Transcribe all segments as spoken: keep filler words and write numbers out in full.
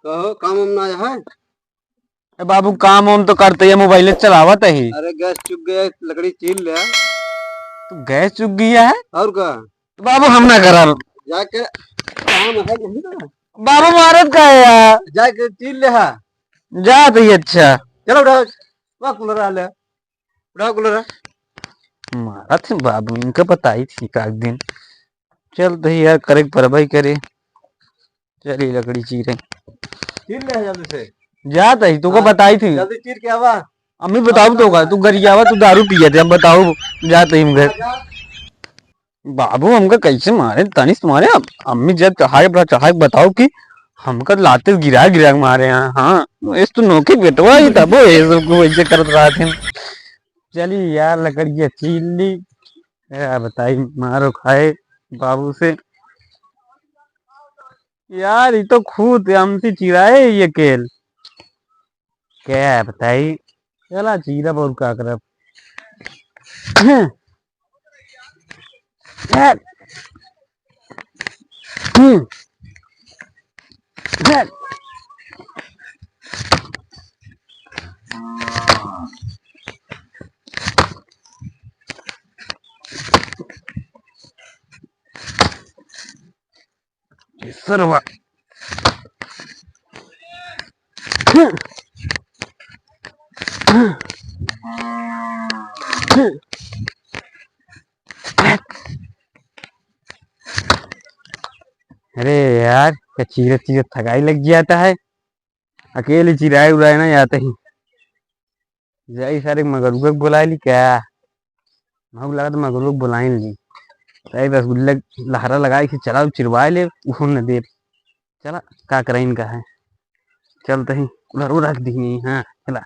कहो, काम वाम ना आया है? ए बाबू, काम वाम तो करते ही, मोबाइल चलावत ही। अरे, गैस चुक गया, लकड़ी चीर ले। तो गैस चुक गया है? और का? तो बाबू, हम ना करब। जाके काम है नहीं ना। बाबू, मारत का है यार? जाके चीर ले हा। जा तो ही अच्छा। चलो उठाओ, वह कूलर आ ले। उठाओ कूलर। मारत है बाबू, इनका बताई थी का एक दिन। चल तो ही यार, करे के परबई करे। चल, ये लकड़ी चीरे। चीर ले जल्दी से। जात ही, तोका हाँ, बताई थी। जल्दी चीर के आवा। अम्मी बताऊ तोका, तू गरियावा, तू दारू पिया थे, हम बताऊ, जात ही हम घर। बाबू, हमका कैसे मारे, तनिस मारे, अब अम्मी जब चढ़ाई, बड़ा चढ़ाई बताओ कि हमका लाते गिरा गिरा के मारे हैं। हाँ, इस तो नोके बेटवा ही था, वो ये सब को ऐसे करत रहा थे। चली यार, लकड़िया चीर ली। क्या बताई, मारो खाए बाबू से। यार, ये तो खुद हमसे चिराए ये केल। क्या बताई? चला चीरब और का करब। सरवा। अरे यार, क्या चीरत चीरत थकाई लग जाता है, अकेले चिराए उराए ना जाते ही। जाई सारे मगरुआ के बुलाए ली क्या? महू लागत मगरुआ के बुलाइन ली। ताई रसगुल्ला लहरा लगाए के चला चिरवाए ले, उहो न दे। चला, का करे इनका है। चलते ही कुलरू रख दी, हाँ, चला।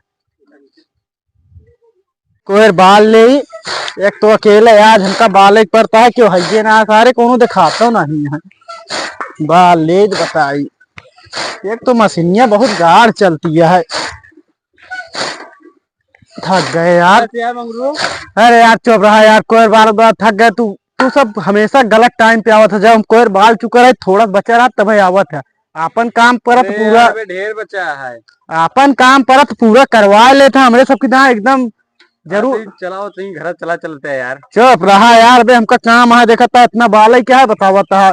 कोयर बाल ले, एक तो अकेले आज हमका बाले के पड़ता है, क्यों है ये ना सारे कोनो दिखाता नहीं है। बाल ले बताई, एक तो मशीनिया बहुत गाढ़ चलती है। थक गए यार। बस यार मंगरू। अरे यार चुप रहा यार, कोयर बाल बाल थक गए। तू, तू सब हमेशा गलत टाइम पे आवत है। जब हम कोयर बाल चुका रहे, थोड़ा सा बचा रहा तब आवत है। आपन काम परत अरे पूरा यार, अबे ढेर बचा है। आपन काम परत पूरा करवा लेत है। हमरे सबके यहाँ एकदम जरूर। अरे चलाओ, तुम घर चला चलते हैं यार। चुप रहा यार, बे हमका काम है, देखा था इतना बाल है क्या है बतावत है।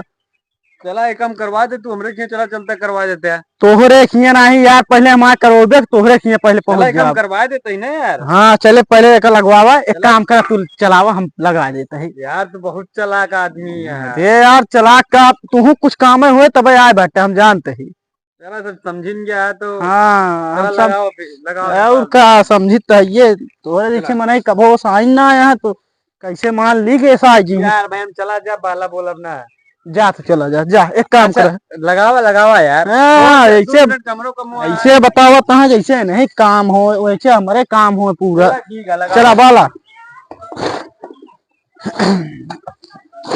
चला, एक काम करवा दे, तू हमरे खिया चला, चलता करवा देते हैं। तोहरे खिया नहीं यार, पहले हमारे करवाबे, तोहरे खिया पहले चला, पहुँच एक काम जाब। करवा देते ही ना यार। हाँ, चले पहले एक लगवावा, एक चला। काम कर, तू चलावा, हम लगा देते हैं। यार, तू बहुत चालाक आदमी है। ये यार, चालाक का, तू कुछ काम होए तब आए बाटे, हम जानते ही। चला, सब समझिन गया है तो हाँ, चला, हम सब लगाओ अभी, लगाओ, और लगाओ। का समझित है ये, तोहरे देखे चला। मनाई कबो साइन ना आया है तो कैसे मान ली के साई जी? यार भाई, हम चला जा, बाला बोलब ना। जा तो चला जा, जा, एक काम अच्छा, कर। लगावा, लगावा यार। हाँ, दो, दो ऐसे, मिनट कमरो कमो आ। ऐसे बतावा तहाँ जैसे नहीं काम हो, वैसे हमरे काम हो पूरा। चला, ठीक है, लगावा। चला बाला।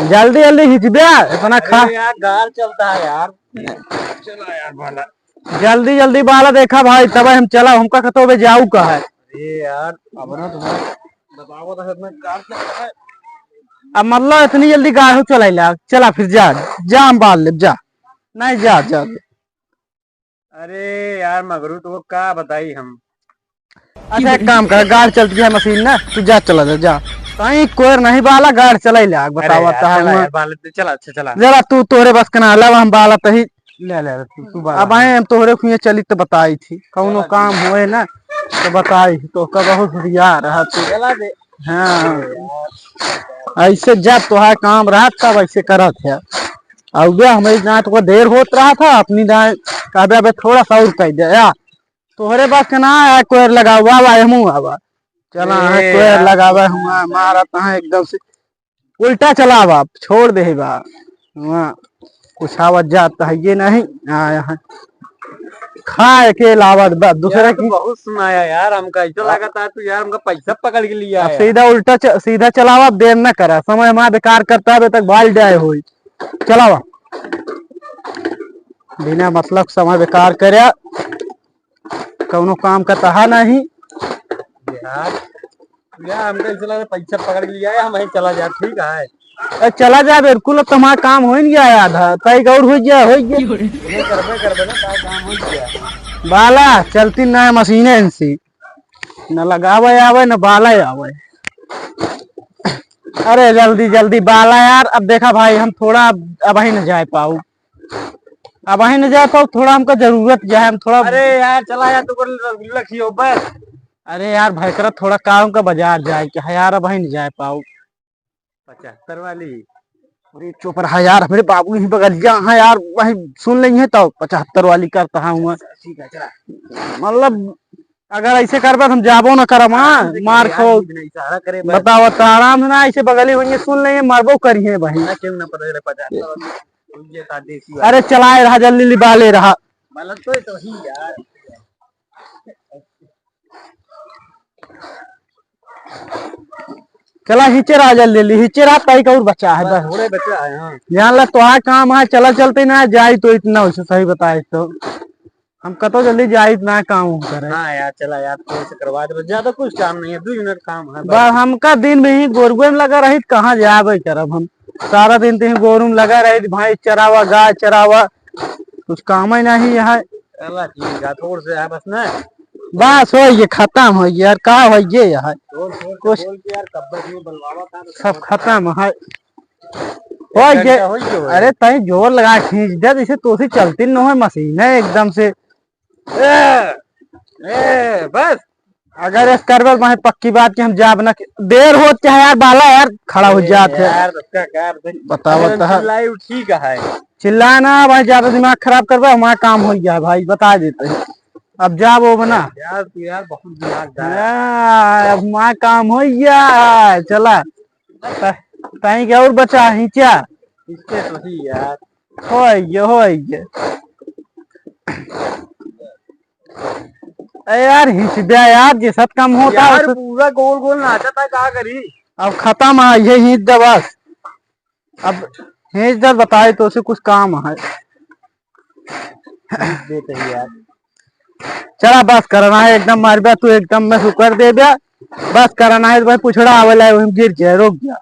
जल्दी, जल्दी खींच बे, इतना खा। अरे यार, गाल चलता है यार। चला यार बाला। जल्दी, जल्दी बाला देखा भाई, तब हम चला, हमका कतो बे जाऊ का है। अरे यार, अब ना तुम्हारा बताओ तो इतना गाल क्या है? अब मतलब इतनी जल्दी गाल हो चलाइला, चला फिर जा, जा हम बाल लेब, जा। नहीं जा, जा। अरे यार मगरू, तो का बताई हम? अच्छा, एक काम कर, गाल चलती है मशीन ना, तू जा, चला जा, जा। कहीं कोयर नहीं बाला, गाल चलाइला, अरे बतावा यार, ता चला हम। यार, बाल, चला, अच्छा, चला। जरा तू तोहरे बस के ना, लावा हम बाला तही। ले, ले, ले, तू, तू बाल अब ले। आए हम तोहरे खुए चली तो बताई थी, कौनो चला काम जी। होए ना तो बताई, तो का बहुत हुरिया रहा तू। चला दे। हाँ। अरे यार। ऐसे जब तोहार काम रहा तब ऐसे करत है। अब बे हमें ना तो देर होत रहा था, अपनी ना कहबे अबे थोड़ा सा और कह दे या। तोहरे बस के ना है, कोई लगावा, आवा, हमू आवा। चला ए है, कोई यार। लगावा, हुआ मारत है एकदम से। उल्टा चलावा, छोड़ दे बा। वहाँ कुछ आवत जात है ये नहीं, आया है। खाए के लावत बा, दूसरे यार, तू की बहुत सुनाया यार, हमका ऐसा हाँ। लगता है तू यार, हमका पैसा पकड़ के लिया अब है। सीधा उल्टा च-, सीधा चलावा, देर न करा, समय हमारा बेकार करता है, अबे तक बाल जाए होई। चलावा। बिना मतलब समय बेकार करे, कौनो काम का तहा नहीं। यार, यार, हमका ऐसा लगा पैसा पकड़ के लिया है, हम वहीं चला जा, ठीक है। ए, चला जा बिल्कुल, अब तुम्हारा काम हो ही नहीं गया आधा, तय गौर हो गया, हो गया। ये करबे, करबे ना, का काम हो गया। बाला, चलती ना है मशीनें इनसे, न लगावे आवे, न बाला आवे। अरे जल्दी, जल्दी बाला यार, अब देखा भाई, हम थोड़ा अब, अब ही न जाए पाऊ, अब ही न जाए पाऊ, थोड़ा हमका जरूरत जो है, हम थोड़ा अरे यार, चला यार, तू बोल रसगुल्ला खियो बस। अरे यार, भाई करा थोड़ा काम का बाजार जाए के है यार, अब ही न जाए पाऊ। पचहत्तर वाली। अरे चुप रहा यार, हमरे बाबू ही बगलिया है यार, वही सुन लेंगे तो पचहत्तर वाली करता हूँ मैं। ठीक है, चला। मतलब अगर ऐसे करबा तो हम जाबो ना करब, हाँ? आराम से मार करे यार, खो। इतना इशारा करे बस। बताओ तो, आराम से ना, ऐसे बगली होइए, सुन लेंगे, मरबो करिए भाई। ना, क्यों ना पता चले, पचहत्तर वाली। ये था देसी वाली। अरे चलाए रहा, जल्दी लिबा ले रहा। मतलब तो, तो ही यार। चला हिचे रहा, जल्दी जल्दी हिचे रहा, तई का और बचा है बस बस। थोड़े बचा है, हाँ। यहाँ ला तो आ काम है, चला चलते ना जाई तो इतना, उसे सही बताए तो हम कतो जल्दी जाई ना काम करे। हाँ यार, चला यार, थोड़े से करवा दे, बस ज्यादा कुछ काम नहीं है, दो मिनट काम है बस। बस हमका दिन में ही गोरुए में लगा रही, कहाँ जाबे करब हम? सारा दिन तो ही गोरू में लगा रही, भैंस चरावा, गाय चरावा, कुछ काम ही नहीं है। चला ठीक है, थोड़ से है बस ना। बस हो ये खत्म हो ये यार, का हो ये यार? जोर, जोर से कुछ बोल के यार, कब्बे से बनवावा था तो सब खत्म है। हो एक ये, घंटा हो गया हो। अरे तई जोर लगा खींच दे, जैसे तो से चलती न हो मशीन है एकदम से। ए, ए, बस। अगर इस करबल भाई पक्की बात कि हम जाब ना कि-, देर होत क्या है यार, बाला यार खड़ा हो ए जात है। यार, उसका क्या, बताओ अरे, तो है। चिल्लाई उठी का है। चिल्ला ना भाई, ज्यादा दिमाग खराब करबा, हमारा काम हो गया है भाई, बता देते हैं। अब जाब वो बना। यार, तू यार बहुत दिमागदार है। हाँ, अब हमारा काम हो गया है, चला। त-, तई के और बचा हिचा? इससे तो ही यार। होइगे, होइगे। ए यार, हिच द्या यार, जे सत कम होता है, यार, उसे पूरा गोल गोल नाचत है, का करी? अब खत्म है, ये हिच द्या बस। अब हिच द्या बताए तो उसे कुछ काम है। देते ही यार। चला बस करना है, एकदम मारबे तू, एकदम में सुकर देबे। बस करना है, भाई पुछड़ा आवेला है, वहीं गिर जाए, रुक जा।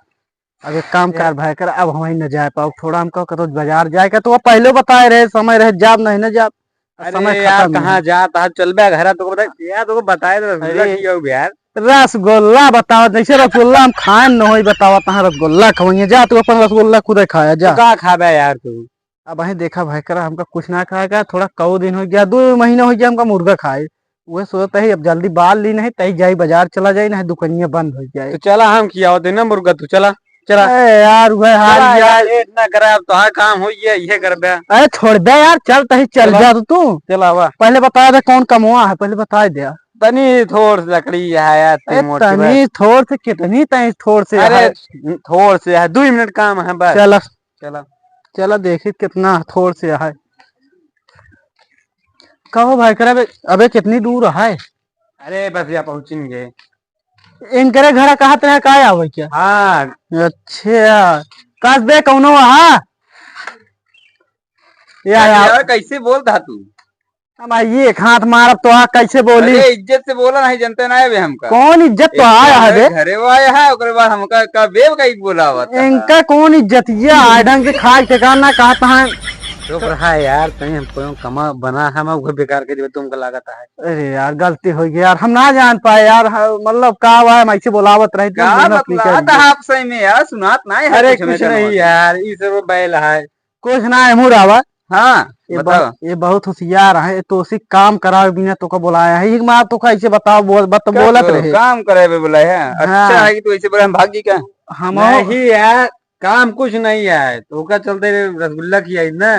अब एक काम कर भाई कर, अब हम ही न जाए पाओ, थोड़ा हमका कतो बाजार जाए का, तो पहले बताए रहे, समय रहे, जाब नहीं न जाब। अब अरे समय यार, खत्म है। कहाँ जात है? चल बे घर, तोको बताए, यार, तोको बताए तो रसगुल्ला अरे, खियाओ बे यार। रसगुल्ला बताओ, जैसे रसगुल्ला हम खाए न होई, बताओ, तहाँ रसगुल्ला खवाइए, जा तू अपन रसगुल्ला खुदे खाया, जा। तो का खाबे यार तू? अब वहीं देखा भाई करा, हमका कुछ ना खाए का, थोड़ा कऊ दिन हो गया, दो महीना हो गया हमका मुर्गा खाए। वह सोचता है अब जल्दी बाल ली नहीं, तई जाई बाजार चला जाई, नहीं दुकानिया बंद हो जाए। तो चला हम खियाओ दे ना मुर्गा, तू चला, चला। अरे यार, वह हाल चला यार, यार। लेट ना करा, अब तोहार काम हो गया, ये कर बे। अरे छोड़ बे यार, चल तही चल चला। जा तू, तू। चला वा। पहले बता दे कौन कमवा है, पहले बता दे। तनी थोड़ से लकड़ी है यार, ए, मोट के तनी बस। थोड़ से कितनी तई थोड़ से अरे, है? थोड़ से है, दो मिनट काम है बस। चला। चला। चला देखी कितना थोड़ से है। कहो भाई, करे अबे, अबे कितनी दूर है? अरे बस या पहुँचेंगे। इनकरे घर कहत रहे का आवे क्या? हाँ। अच्छा, कस दे कौनो वहाँ? या, अरे या। यार, कैसे बोलता तू? अब भाई, ये एक हाथ मारब तो आ कैसे बोली? अरे, इज्जत से बोला नहीं, जनते ना है बे हमका। कौन इज्जत तो एक आया है हमारे बे? घरे वो आया है, ओकरे बाद हमका का बेव का ही बोला हुआ था। इनका कौन इज्जत? ये आए ढंग से खाए ठिकाना कहत हैं। चुप रहा यार, कहीं हमको कमा बना है, हम उसे बेकार के दिए तुमको लागत है। अरे यार, गलती हो गई यार, हम ना जान पाए यार, ह-, मतलब का हुआ है, हम ऐसे बोलावत रहे थे, का मेहनत नहीं बतलात करनी। है आप सही में यार, सुनात नहीं है अरे कुछ कुछ नहीं नहीं यार, ये सब बैल है। कुछ ना, हमहू रहवा। हाँ, ये बताओ। बहुत, ये बहुत होशियार है, ये तो उसी काम करावे बिना तोका बोलाया है। एक बार तोका ऐसे बताओ, बोल, बत-, क्या बोलत तो रहे। काम करे बे बोला है? हाँ। अच्छा है कि तू ऐसे बोला, हम भाग गई क्या? हम नहीं यार, काम कुछ नहीं है, तोका चलते रसगुल्ला खियाई ना।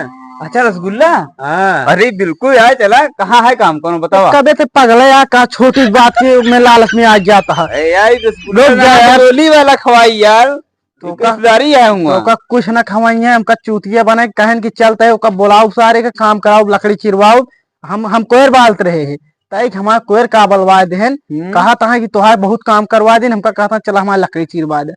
अच्छा, रसगुल्ला? हाँ। अरे बिल्कुल यार, चला, कहाँ है काम, कौन बतावा? कबे से पगला यार, का छोटी बात के में लालच में आ जाता है। अरे यार, ये रसगुल्ला रुक जा ना, यार। डोली वाला खवाई यार। तो का रिश्तेदारी आया हुआ। तो का कुछ ना खवाई है, हमका चूतिया बने, कहन कि चलते हैं, ओका बुलाओ सारे के काम कराओ, लकड़ी चिरवाओ, हम, हम कोयर बालत रहे हैं, ताई हमारा कोयर का बलवा देहन, हम्म। कहा था कि तोहार बहुत काम करवा देन, हमका कहा था चला हमारा लकड़ी चिरवा दे।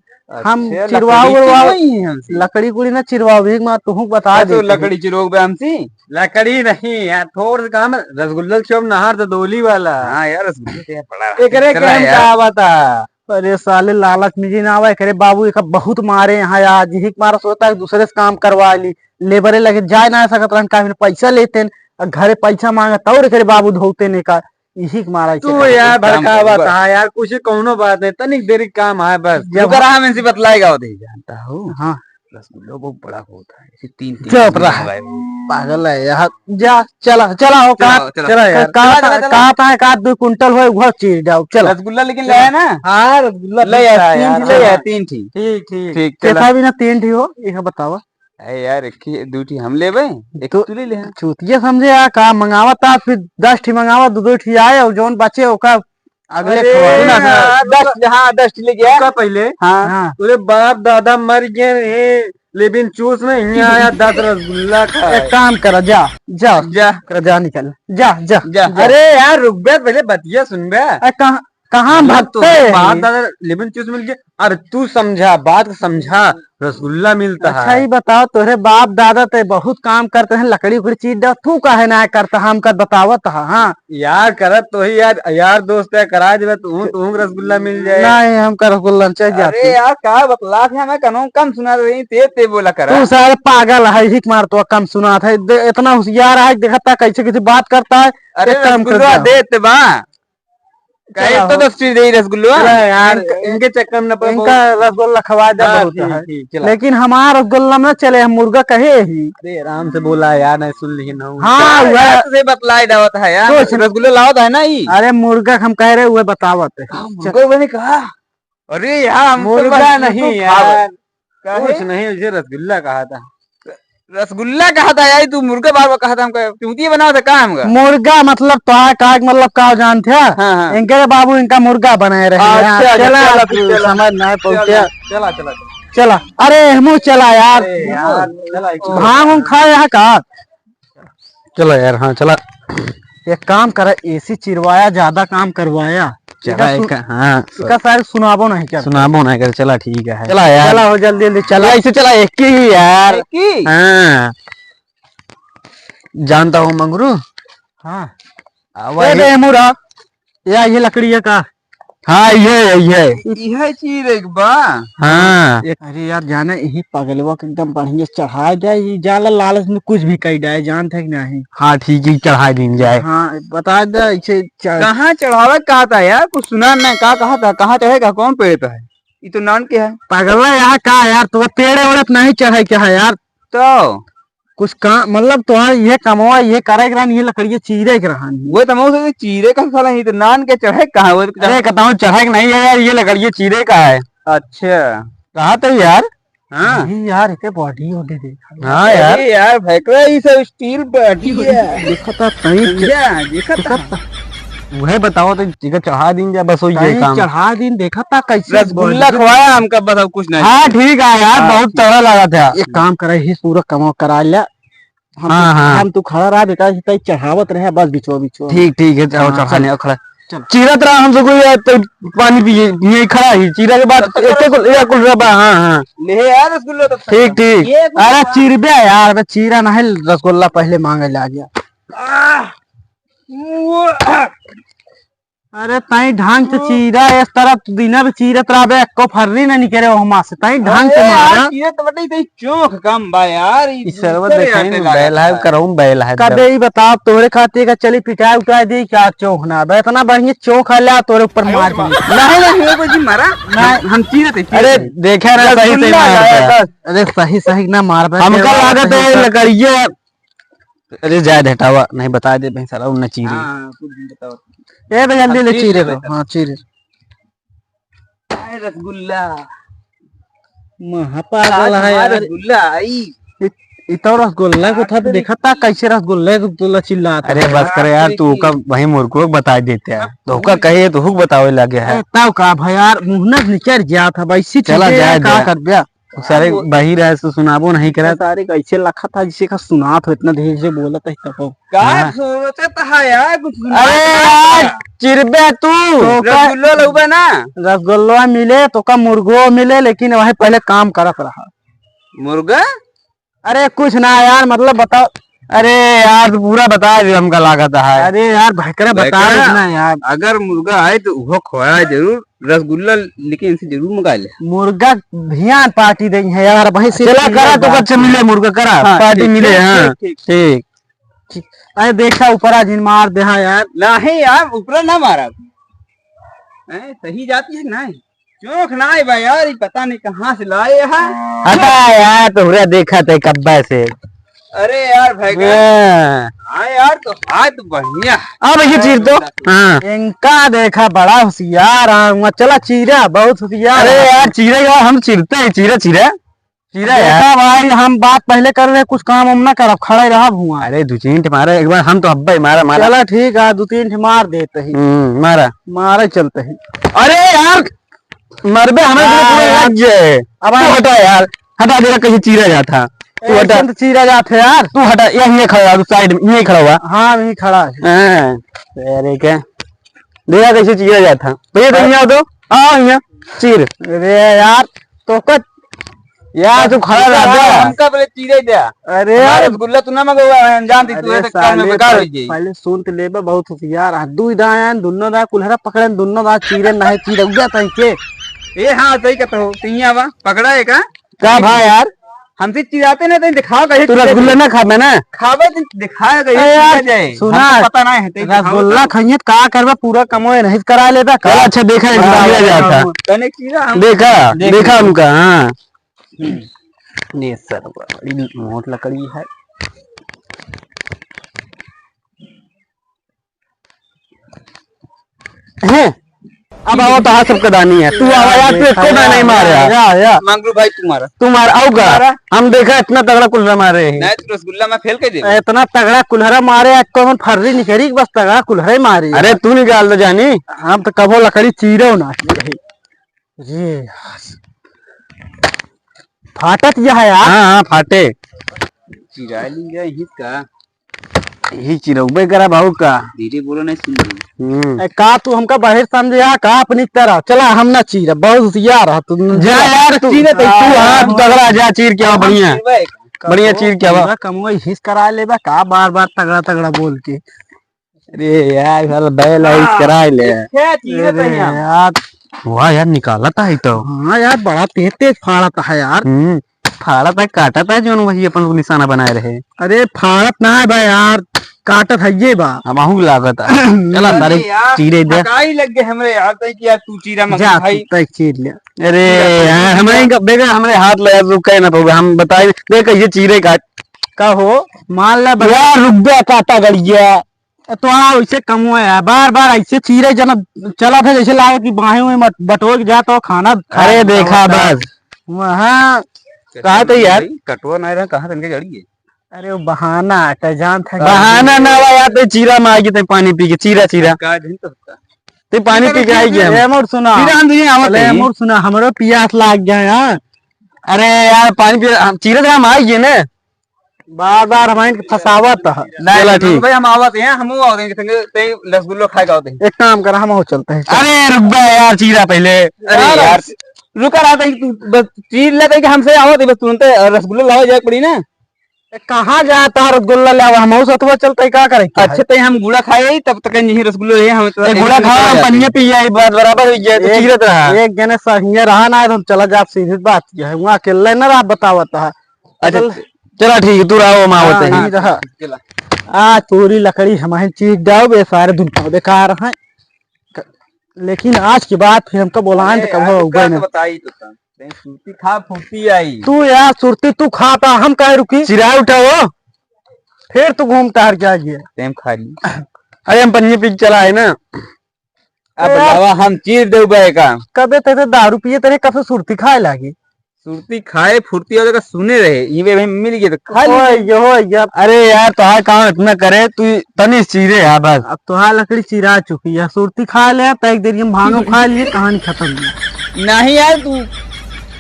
हम अच्छा, चिरवाओ, लकड़ी उरवाओ, चिरवाई है हमसे? लकड़ी कुड़ी ना चिरवाओ, एक बार तुहू बता अच्छा, दे। लकड़ी चिरोग बे हमसे? लकड़ी नहीं यार, थोड़ से काम है, रसगुल्ला के शॉप नहर तो डोली वाला। हाँ यार, रसगुल्ला तो यार बड़ा एकरे चला के हम यार। कहा बता। अरे साले, लालच में जी ना आवे, करे बाबू, एक बहुत मारे हैं आज, यही के मारा सोचता है दूसरे से काम करवा ली। लेबरे लगे जाए ना सकत रहन, का पैसा लेते हैं, और घरे पैसा मांगे, तौर करे बाबू धोते ने का, यही के मारा तू ऐसे यार करते हैं। भड़कावा था यार, कुछ कौनो बात नहीं, तनिक देरी काम है बस। जब ओकरा हम इनसे बतलाएगा, वो दे जानता हूँ। हाँ। रसगुल्ला बहुत बड़ा होता है, इसे तीन, तीन चुप रहा। भाई। पागल है यार। जा, चला, चला हो, चला, कहा, चला। चला यार। चला, कहा, चला, चला। कहा था, कहा दो कुंटल होए, वो चीर जाओ, चला। रसगुल्ला लेकिन ले आया ना? हाँ, रसगुल्ला ले आया, ले आया, तीन ठी। ठीक, ठीक। ठीक, चला। कैसा भी ना तीन ठी हो, यह बतावा। अरे यार, एक ही, दो ठी हम लेबे, एक तो तू ले ले। चूतिया समझे यार, का मंगावत था, फिर दस ठी मंगावत, दो, दो ठी आए, और जौन बचे, ओका अगले अरे खवाए। सुना, सुना, यार, दस, हाँ, दस ठी ले गया। का पहले? हाँ। हाँ। तोरे बाप दादा मर गए हैं, लेकिन चूस में यहाँ आया दस रसगुल्ला खा। एक काम करा, जा, जा, जा। करा, जा निकल, जा, जा, जा। जा। अरे यार, रुक बे, पहले बतिया सुन बे। अरे कहाँ, कहाँ भगते हैं? बाप दादा लेमन चूस मिल गया। अरे तू समझा, बात को समझा, रसगुल्ला मिलता है। अच्छा, ये बताओ, तोरे बाप दादा ते बहुत काम करते हैं, लकड़ी उकड़ी चीर दे, तू काहे ना करता? हम कर बतावत हा, हाँ। यार करत तो ही यार, यार दोस्त है, करा देवे तू, तू रसगुल्ला मिल जाए। नहीं, हमका रसगुल्ला नहीं चाहिए। अरे यार, का बतला थे, हमें कनो कम सुना रही, ते, ते बोला करा। तू सारे पागल है, हिक मार तो कम सुना था, इतना होशियार है, देखता कैसे कैसे बात करता है। अरे एक काम कर रसगुल्ला दे। देते बा। कहे चला तो हो। दस ठी दे रसगुल्ला। चला यार, इनके, इनके चक्कर में न पड़ो। इनका रसगुल्ला खवा दे हाँ, बहुत ठीक, है। ठीक, चला। लेकिन हमारा रसगुल्ला में चले, हम मुर्गा कहे ही। अरे आराम से बोला यार, नहीं सुन ली ना। हाँ, क्या वह यार तुझे बतलाई डावत है यार, कुछ रसगुल्ला लावत है ना ई। अरे मुर्गा हम कह रहे, वह बतावत है। हाँ, चल। मुर्गा मैंने कहा। अरे यार, हम तो मुर्गा बस नहीं YouTube यार। खावे। काहे? कुछ नहीं, उसे रसगुल्ला कहा था। रसगुल्ला कहा था यार, तू मुर्गा बार बार कहा था हमका, चूतिया बनावा था का हमका? मुर्गा मतलब तो है, का मतलब का जानते हैं? हाँ, हाँ। इनके बाबू इनका मुर्गा बनाए रहे हैं। अच्छा, अच्छा, चला, चला, तू चला। समझ ना पहुँचे। चला, चला, चला। चला, अरे हमू चला यार। अरे यार, चला, एक भांग उंग खाए यहाँ का? चला यार, हाँ, चला। एक काम करा, एसी चिरवाया, ज्यादा काम करवाया। चला, एका सु-, एक, हाँ, एका सारे सुनाबो नहीं कर। सुनाबो नहीं कर, चला, ठीक है। चला यार। चला हो, जल्दी, जल्दी चला। ऐसे चला, एक ही यार। एक ही? हाँ। जानता हूँ मंगरू। हाँ। आ, ए वही। बे मुरा, या ये लकड़ी है का? हाँ, ये, ये। इहे चीरे के बा। हाँ। एक, अरे यार, जाने यही पगलवा के एकदम बढ़िया चढ़ाए दे, ये जाला लालच में कुछ भी कही जाए, जानते कि नहीं? हाँ, ठीक है, चढ़ाए दीन जाए। हाँ, बता दे, इसे चढ़- कहाँ चढ़ावे कहा था यार? कुछ सुना ना, का कहा था? कहाँ चढ़ेगा? कौन पेड़ पे है? ये तो नान के है। पगला यहाँ का यार, तू पेड़े ओड़े पे नहीं चढ़े के है यार? तो कुछ काम, मतलब, तोहार ये कमवा, ये करे के रहन, ये लकड़िया चीरे के रहन। वो तो मौसे चीरे का साला, ये तो नान के चढ़े कहाँ? वो तो अरे, कहता हूँ, चढ़े के नहीं है यार, ये लकड़िया चीरे का है। अच्छा। कहा तो यार। हाँ। नहीं यार, इके body वॉडी देखा। हाँ यार। अरे यार, भैकवा, ये सब steel body है। देखा था, तई समझा, देखा था। वह बताओ तो, ठीक है, चढ़ा दीन जा, बस वही ये कहीं काम। चढ़ा दीन, देखा था कैसे रसगुल्ला बन- खवाया हमका, बस और कुछ नहीं। हाँ, ठीक है यार, हाँ, बहुत ठीक। तगड़ा लगा था। एक काम करे, ही पूरा कमाओ करा लिया। हम हाँ, तो, हाँ। हम तो खड़ा रहा बेटा, इतना ही चढ़ावत रहे बस बिचवा बिचवा। ठीक, ठीक है, जाओ हाँ, चढ़ा चल। ले, खड़ा। चल। चीरत रहा हमसे कोई, यार, तो पानी पिए, यही खड़ा ही, चीरा के बाद तब तो एक, एक, एक कुल रबा, हाँ, हाँ। ले यार रसगुल्ला तब तक। ठीक, ठीक। ये कुल अरे रबा। चीरबे यार, अबे चीरा ना है, रसगुल्ला पहले मांगे ला गया। आह! अरे तई ढंग से चीरा, इस तरह तू दिना भी चीरत रहबे, एको फर्री ना निकरे ओहमा से, तई ढंग से अरे यार, मारा। चीरत बटे, तई चोख कम बा यार, ई ई सरवा दूसरे देखे आटे न, लागत बैल है, बा। करहूँ बैल है, कबे बैल। ई बताओ, तोरे खातिर का चली पिटाए उठाए दी क्या चोख ना बे, इतना बढ़िया चोख है, ला तोरे ऊपर अरे मार बा-, दी। नहीं, नहीं, ये कोई जी मारा? नहीं। हम, हम चीरत है, अरे, चीरत है। देखे ना, सही से रसगुल्ला मार लाया दे। बस। अरे, सही, सही ना मार बे, हमका तेरा लागत सही है, का। लकड़िए अरे जाए दे हटावा, नहीं बताए दे, भैंसा ला, उन्हें चीरी। हाँ, कुछ भी बताओ। ए बे, जल्दी हाँ, ले चीर चीरे ले दो। हाँ, चीरे। आए रसगुल्ला। महा पागल आज है हमारा यार। रसगुल्ला आई। इ-, इ तो रसगुल्ला को था, देखा था कैसे रसगुल्ला, रसगुल्ला चिल्लाता अरे है। बस करे यार, तू ओका वही मुर्गो को बताए देते हैं। हाँ, तो ओका कहे तो हुक बतावे लगे है। ए, तब का भाई यार, मुंह न निकल गया था, वैसी चला चीजें जाए का दे। कर दिया। सारे हाँ, वो बहिर है, सो सुनाबो नहीं करत। सारे कैसे लखत है, जिसे का सुनात हो, इतना धीरे से बोलत है तब। का हाँ। सोचत है यार, कुछ सुनात अरे ना। यार, चिरबे तू। तो का रसगुल्लो लउबे ना? रसगुल्लो मिले, तो का मुर्गो मिले, लेकिन वही पहले काम करत रहा। मुर्गा? अरे कुछ ना यार, मतलब बताओ। अरे यार, तू पूरा बता दे, हमका लागत है। अरे यार, भयकरे बता भयकरे, दे ना यार। अगर मुर्गा आए तो उहो खोया जरूर। रसगुल्ला लेके इनसे जरूर मंगा ले। मुर्गा भियान पार्टी देई है यार, वहीं से चला करा तो बच्चे मिले, मुर्गा करा, हाँ, पार्टी ठीक, मिले, ठीक, हाँ, ठीक, ठीक। ठीक। अरे देखा, ऊपरा जिन मार देहा यार। नहीं यार, ऊपरा ना मारा। हैं, सही जाती है ना? चोख ना है भाई यार, ये पता नहीं कहाँ से लाए हैं। हटा यार, तोहरा देखा थे कब्बे से। अरे यार, भाई का हाँ। हाँ यार, तो हाथ बढ़िया। अब ये चीर दो। हाँ। इनका देखा, बड़ा होशियार है। वहाँ चला चीरा, बहुत होशियार अरे है। यार, चीरे का हम चीरते हैं, चीरा, चीरा। चीरा यार। देखा भाई, हम बात पहले कर रहे, कुछ काम हम ना करब, खड़े रहब हुआ। अरे, दो तीन ठे मारे एक बार, हम तो हब्बे मारा, मारा। चला ठीक है, दो तीन ठे मार देते ही। हम्म, मारा। मारे चलते ही। अरे यार, मरबे, हमें हाँ, पूरा यार। लग जाए। अब तू हटा यार, हटा, देखा कहीं चीरा जात है। तू ए, हटा। ऐसे तो चीरा जात है यार। तू हटा, ये, ये खड़ा, तू साइड में, ये खड़ा हुआ। हाँ, यहीं खड़ा है। हाँ, अरे क्या? देखा कैसे चीरा जात है। भैया, तुम यहाँ आओ तो। आओ यहाँ, चीर। अरे यार, तो कत-, यार, तू खड़ा रह जा। हमका पहले चीरे दे। अरे हमारे यार। रसगुल्ला तू ना मंगवा, हम जानती तू अरे ऐसे काम में साले, बेकार पहले, हो जाई। पहले सुन तो लेबे, बहुत होशियार है। दुई दाएं, दुन्नो दाएं, कुल्हरा पकड़े, दुन्नो दाएं चीरे, नहीं चीरे, उगा तई के। ए हाँ, सही कहत हो, तिया बा, पकड़ा है का? का भाई यार? हमसे चिढ़ाते ना, तो दिखाओ कहीं तू चिढ़ाते। रसगुल्ला ना खाबे ना? खाबे तो दिखाओ कहीं अरे यार, चिढ़ा जाए। सुना, हमको पता नहीं है, तो दिखाओ रसगुल्ला तो। खाइए तो का करबे, पूरा कमो ये नहीं करा लेबे का? चल अच्छा, देखा है, हाँ, चिढ़ा हाँ, जाता। हाँ। तने चिढ़ा हम देखा, देख देखा ले। उनका, हाँ। हम्म। ये सर बड़ी मोट लकड़ी है। हैं? अब आओ तो हाँ सबका दानी है। तू आवा यार, तू एको ना नहीं मारे यार। या, या। मंगरू भाई तू मारा। तू मार, आओ का? मारा। हम देखा इतना तगड़ा कुल्हरा मारे हैं। नहीं तो रसगुल्ला में फेल कर दे। इतना तगड़ा कुल्हरा मारे, आज कौन फर्री निकली, बस तगड़ा कुल्हरा ही मारी। अरे तू निकाल दे जानी। हम तो कबो लकड़ी चीरो ना। ये फाटत यह है यार। हाँ, हाँ, फाटे। चिरा ली गई ही का? यही चिरौबे करा भाऊ का। धीरे बोलो, नहीं सुन रही। हम्म। ए, का तू हमका बाहर समझे या का अपनी तरह? चला, हम ना चीर, बहुत होशियार है तू। जा यार, तू चीरे तो तू, हाँ, तू तगड़ा, जा चीर के आवा, हम बढ़िया। चिरबे। बढ़िया चीर के आवा। पूरा कमवा हिस करा लेबा का, बार बार तगड़ा तगड़ा बोल के। अरे यार, साला बैल आइस कराए ले। क्या चीज है अरे तैयार? यार। वाह यार, निकालत है तो। हाँ यार, बड़ा तेज तेज फाड़त है यार। हम्म, फाड़त है, काटत है, जौन वही अपन लोग निशाना बनाए रहे। अरे फाड़त ना है भाई यार, काटत है ये बा। अब आहू लागत है। चला अरे तारे यार, चीरे दे। थकाई लग गए हमरे यार, तय कि यार तू चीरा मत जा, भाई। तय चीर ले। अरे यार, हमरे इनका बेगा, हमरे हाथ लगा, रुके ना पावे, हम बताए, देख ये चीरे काट। का हो? मान ला बस। यार रुक बे, काटा गड़िया। तो हाँ, वैसे कम हुआ है, बार बार ऐसे चीरे जन चला था, जैसे लागे कि बाहें में मत-, बटोर के जा तो खाना खा अरे लेता देखा होता। बस। वहाँ कहा तो यार। कटवा नहीं रहा, कहाँ तनके गाड़ी है? अरे वो बहाना है, तो जान था। बहाना ना हुआ यार, तो चीरा में आएगी, तो पानी पी के, चीरा, चीरा। का दिन तो होता। तो पानी पी के आएगी हम। ले मोर सुना। चीरा हम तुझे आवत ले है। मोर सुना, हमरो पियास लाग गया यार। अरे यार, पानी पी, हम चीरा तो हम आएगी ना। बार बार हमारे इनके फंसावत है। नहीं, चला ठीक। भाई, हम आवत हैं, हम आवत हैं, संगे ते रसगुल्लो खाए का आवत हैं। एक काम कर, हम हो चलते हैं, चल। अरे, रुक बे यार, चीरा पहले। अरे यार, यार। रुका रहा था, तू बस चीर लेते कि हमसे आवत है, बस तुरंत रसगुल्लो लावे जाए पड़ी ना। ए, कहाँ जाता है रसगुल्ला लावा? हम सतवा चलते, का करे? अच्छा, ते हम गुड़ा खाए, तब तक नहीं रसगुल्लो है, हम तो ए, गुड़ा खाओ, हम पनिया पी जाए, बात बराबर हो गया, तो एक, चीरत रहा। एक जने संगे रहा ना, तो हम चला जाब, सीधी बात यह है, वहाँ अकेले ना रहा, बतावत है। अच्छा, चल। चला ठीक है, तू रहो, हम आवत हाँ, हैं। हाँ, रहा। चला। आज पूरी लकड़ी हम ही चीर जाओ, बे सारे दुनिया बेकार हैं। क-, लेकिन आज के बाद फिर हमका बोलाएं तो अरे कबो यार, तू उबे का नहीं। तो बताई तो तन। तैं सुरती खा, फुर्ती आई। तू यार सुरती तू खा पा, हम काहे रुकी? चिराए उठाओ। फिर तू घूम टहर के आ गया। तैं खा ली। अरे हम पनिया पी के चला है ना। अब ए यार। लावा हम चीर देउ बे का। कबे ते, ते दारू पिए तेरे कब से सुरती खाए लागी? सुरती खाए फुर्ती वाले का सुने रहे, ये भाई मिल गए तो खा लिए। ओए, यो, यो। अरे यार, तोहार काम इतना करे, तू तनी चीरे यार बस। अब तोहार लकड़ी चिरा चुकी है, सुरती खा ले, तो एक देर हम भांगो खा लिए, कहानी खत्म। नहीं यार, तू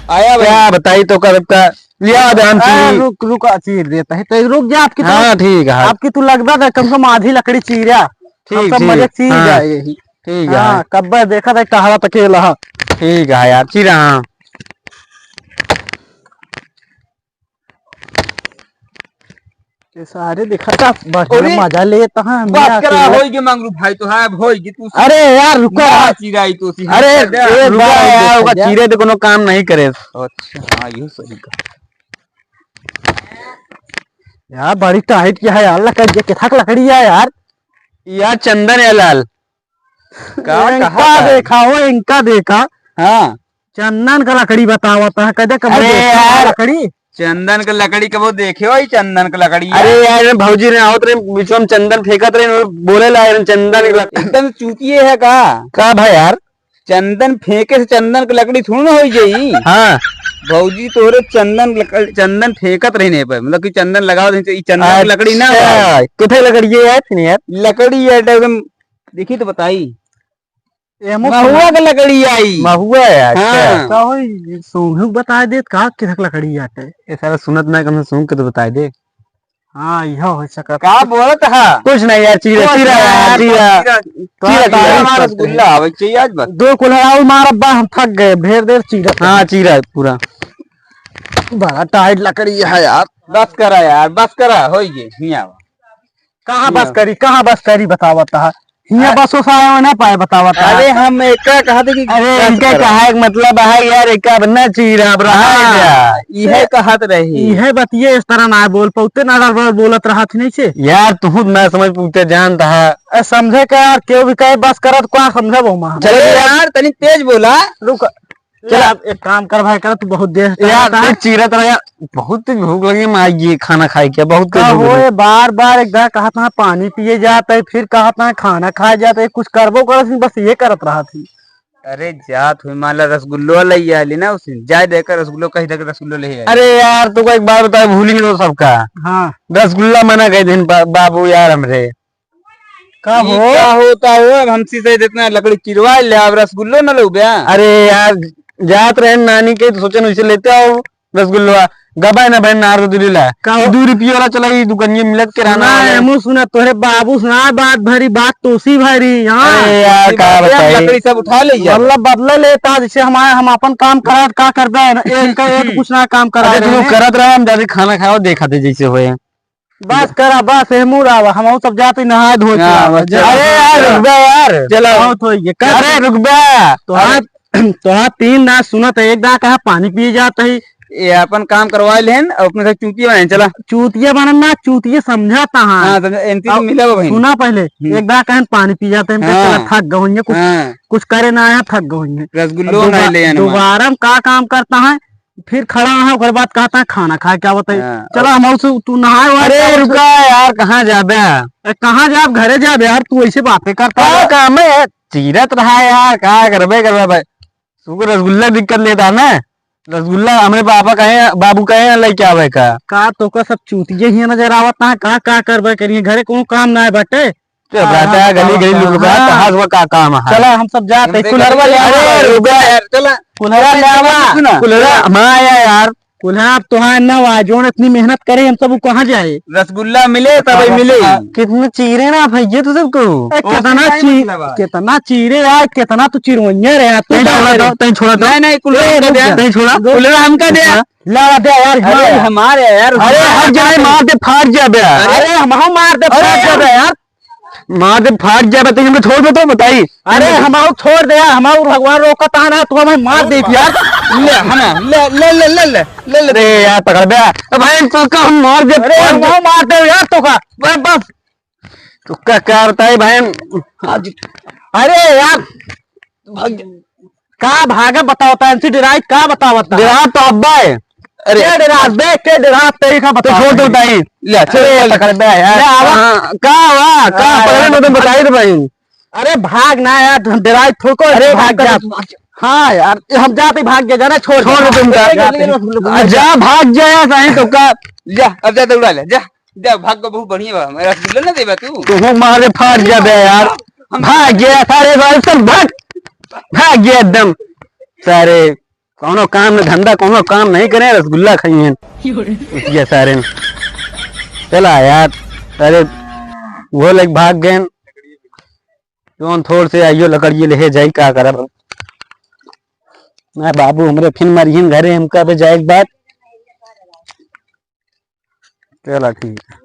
आया भाई। क्या बताई तो कब का लिया दे हम आ, चीरी। रुक, रुक, आ, चीर देता है, तो रुक जा, आपकी तो, हाँ, ठीक है। आपकी तू लगता था, कम से कम आधी लकड़ी चीरा। ठीक, हम सब ठीक, मजे चीर हाँ। जाए यही। ठीक है। हाँ, कब्बे देखा था, टहरा तकेला। ठीक है यार, चिरा, हाँ। ये सारे देखा था, बढ़िया अरे, मजा लेता है, हम बात यहाँ करा, के होई गे मंगरू भाई, तो है, अब होई गे तू। अरे यार, रुका ना यार। चिराई तो सी, अरे, हम कर दे। ए, रुका भाई, यार, रुका ओका यार। चीरे तो कोनो काम नहीं करे। अच्छा, हाँ, ये सही कहा। यार, बड़ी टाइट क्या है यार, लकड़ी, ये किथक लकड़ी है यार? यार, चंदन है लाल। का इनका कहा था? देखा हो, इनका देखा। हाँ। चंदन का लकड़ी बतावत है, कदे कबो अरे देखा है यार, लकड़ी? चंदन का लकड़ी कबो देखे हो, ई चंदन का लकड़ी है। अरे यार, भौजी ने आवत रहे, बीच में चंदन फेंकत रहे, बोले ला, "चंदन का लकड़ी।" एकदम चूतिए है का? का भाई यार? चंदन फेंके से चंदन का लकड़ी थोड़ी ना होई जाई। हाँ। भौजी तोरे चंदन लकड़ी, चंदन फेंकत रही नहीं पे, मतलब कि चंदन लगाओ, ई चंदन का लकड़ी ना अच्छा, होई। किथे लकड़ी है यार, फिर यार? लकड़ी है एकदम, देखी तो बताई। एमो महुआ के लकड़ी आई। महुआ है, अच्छा। हाँ। का होई, सूंघ बता देत का, किधर लकड़ी आटे? ये सारा सुनत ना, कम से सूंघ के तो बताई दे। हाँ, यह हो सकत। का बोलत हा? कुछ नहीं यार, चीरा, कुछ चीरा नहीं यार, यार, चीरा। चीरा, चीरा, चीरा, चीरा। हमारा रसगुल्ला आवे चाहिए आज बस। दो कुल्हड़ा और मार अब्बा, हम थक गए, ढेर देर चीरा। हाँ, चीरा पूरा। बड़ा टाइट लकड़ी है यार। बस करा यार, बस करा, होई गे, हियाँ आवा। कहाँ बस करी, कहाँ बस करी, बतावत हा? हियाँ अरे बस उस आए ना पाए, बतावत हा। अरे हम एका कहत कि अरे बस इनके करा। कहा एक मतलब है यार, एक अब ना चीरा, अब रहा हाँ, जा। इहे कहत रही। इहे बतिये इस तरह ना बोल पौते, ना गड़बड़ बोलत रहत नहीं से। यार तू खुद ना समझ पौते जानता है। ए, समझे का यार, केहू भी कहे बस करत, का समझे वो माँ? चले यार, तनी तेज बोला। रुक, चला। चला, एक काम कर भाई, कर, तू बहुत देर से यार, करत है। तू चीरत रह यार, बहुत तेज भूख लगी, हम आइए खाना खाए के, बहुत तेज का भूख लगी। होए, बार बार एक दाह कहत है पानी पिए जात है, फिर कहत है खाना खाए जात है, कुछ करबो करत नहीं, बस ये करत रहत ही। अरे जात हुई, मान ला रसगुल्लो ले आली ना, उसे जाए देकर रसगुल्लो कही देकर रसगुल्लो ले आली। अरे यार, तू को एक बात बताए, भूल ही लो सबका। हाँ। रसगुल्ला मना कह दिन बा-, बाबू यार हमरे। का ई हो? का होता हो? अब हमसे से जितना लकड़ी चिरवा ले, अब रसगुल्लो न लो बे। अरे यार, जात रहे नानी के, तो सोचन उसे लेते आओ रसगुल्लो। गबा ना बहन, नार दुलीला। का हो? दू रुपये वाला चला, ई दुकानिया मिलत के रहना ना, वाला। हमू सुना, तोहरे बाबू सुना, बात भरी, बात तोसी भरी, हाँ। अरे यार, ई का बात है, बताई? लकड़ी सब उठा ले यार। मतलब बदला लेता, जैसे हमारे, हम अपन काम करा, का करबे ना, एक का एक कुछ ना काम करा अरे, रहे तू हैं। करत रहे, हम जाके खाना खाओ, देखा थे जैसे होए। बस करा, बस, ए मुड़ आवा, हम सब जाते नहाए धोए के हाँ, आवा। बस चला। अरे यार, रुक बे यार। चला। बहुत होई गे। कर अरे रुक बे। तो अरे। आज, तो आज तीन दाँत सुनत है, एक दाँत कहा पानी पिए जात है। ये अपन काम करवा लेन, और अपने से चूतिया बने, चला। चूतिया बनन ना, चूतिया समझाता हाँ। हाँ, समझा, इनकी तो अब मिला वो भाई। सुना पहले, हम्म। एक दाँत कहन पानी पी जाते हैं, हाँ। चला थक गए होंगे, कुछ, हाँ। कुछ करे ना आया, थक गए होंगे। रसगुल्लो अब ना दोबा-, ले आना। दोबारा में का काम करता है, फिर खड़ा है, ओकर बाद कहता है, "खाना खा के आवत है।" हाँ। चला, हम उसे, तू नहाए वहाए अरे, के आवत है। रुका यार, कहाँ जाबे? ए, कहाँ जाब? घरे जाब यार, तू ऐसे बातें करता का है। काम है? चीरत रहा यार, का करबे, करबे भाई। तू को रसगुल्ला दिक्कत लेता है ना? रसगुल्ला हमरे पापा कहे, बाबू कहे, लेके आवे का। का तो का सब चूतिये ही नजर आवत है, का, का करबे करिए, घरे कोनो काम ना है बाटे। चुप रहता है, हाँ, गली, गली हाँ, लुलबा, हाँ। कहाँ से का काम है? चला, हम सब जाते हैं। कुल्हरवा ले आवा। अरे, रुक यार, चला। कुल्हरा ले आवा। सुना। कुल्हरा, हाँ, आया यार। कुल्हरा, अब तोहार ना हुआ, जोन इतनी मेहनत करे, हम सब वो कहाँ जाए? रसगुल्ला मिले, तब ही मिले। कितने चीरे ना भैया तू सबको। ए, कितना चीरे यार, कितना तू चिरवैया रे यार, तू तैं छोड़ा तो, तैं छोड़ा तो। नहीं, नहीं, कुल्हरा ए, हमका रुक दे। जा। तैं छोड़ा। कुल्हरा हमका दे। लावा दे यार, अरे, हमारे यार। अरे, हट जा, मार दे, फाट जा बे। अरे, हम मार दे, फाट जा बे यार। मार दे, फाट जाबे, तो हमको छोड़ दे तो बताई। अरे, हमारो छोड़ दे यार, हमारो भगवान रोकता है ना, तू हमें मार दे यार। ले, है ना, ले, ले। अरे यार, पकड़ बे। ए भाई, तो का हम मार दे, अरे, फाट हम दे। मार दे यार, तो का। बस, बस। तो का, का बताई भाई? अरे यार, भाग जा। का भागे बतावता है, इनसे डेराई का बतावता है? डेरात तो अब्बा है। अरे। के डेरात बे, के डेरात तेरी का तो बतावता छोड़ दो है। ताई। ले, छोड़ अरे, दे। पकड़ बे यार। ले, आवा। हाँ, का हुआ? का हाँ, पकड़े यार। में तो बताई दे भाई। अरे, भाग ना यार, हम डेराई थोको, अरे, भाग भाग जा। जा। हाँ यार, हम जाते भाग गए, जाना छोड़ छोड़ दे। दे तुम का। जाते। आ, जा, भाग जा यार, साईं तो का। जा, अब जा, दौड़ा ले, जा। जा, भाग को बहुत बढ़िया बा। मेरा रसगुल्ला ना देबा तू? तू हो मारे फाड़ जा बे यार। हम भाग गया सारे बाल सब भाग। भाग गया एकदम। सारे कौनो काम न धंधा, कौनो काम नहीं करे, रसगुल्ला खाई हैं। उठ गया सारे ने। चला यार, अरे वो लोग भाग गए। कौन थोड़ से आइयो लकड़िए ले जाई, का करब? ना बाबू हमरे फिन मरियन घरे, हमका बे जाए के बाद। चला ठीक है।